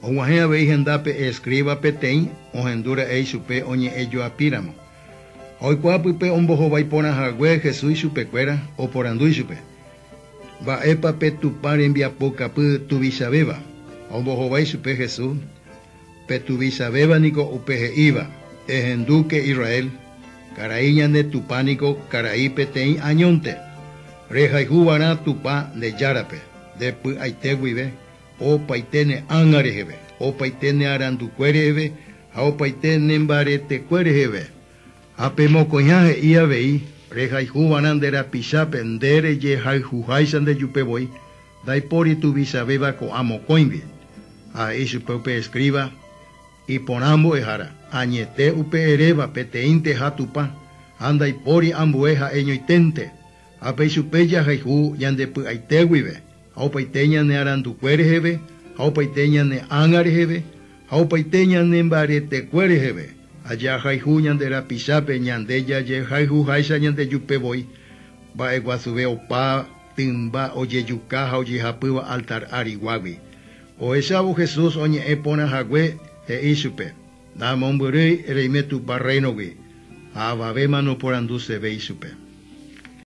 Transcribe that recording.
Og̃uahẽ avei hendápe escriba peteĩ ohendúra'e ichupe oñe'ẽjoapíramo. Ha oikuaa pype ombohovái porã hague Jesús ichupekuéra, oporandu ichupe, Mba'épa pe Tupã rembiapokapy tuvichavéva? Ha ombohovái chupe Jesús, Pe tuvichavéva niko upe he'íva, Ehendúke Israel, karai ñande Tupã niko karai peteĩ añónte. Rehayhu va'erã Tupã nde Járape, nde py'aite guive, Opaite ne ánga reheve, opaite ne arandukue reheve ha opaite ne mbaretekue reheve. Ha pe mokõiha he'i avei, Rehayhuva'erã nde rapichápe nde rejehayhuháicha nde jupe voi, ndaipóri tuvichavéva ko'ã mokõigui. Ha he'i chupe upe escriba, Iporã mbo'ehára, añete upe eréva peteĩnteha Tupã, ha ndaipóri ambue ha'eñoiténte. Ha pe ichupe jahayhu ñande py'aite guive, ha opaite ñane arandukue reheve, ha opaite ñane ánga reheve, ha opaite ñane mbaretekue reheve, ha jahayhu ñande rapichápe ñande jajehayhuháicha ñande jupe voi, mba'eguasuve opa tymba ojejuka ha ojehapýva altar ariguágui. Ohechávo Jesús oñe'ẽ porã hague, he'i chupe, Namombyrýi reime Tupã Rréinogui, ha avavéma noporandusevéi chupe.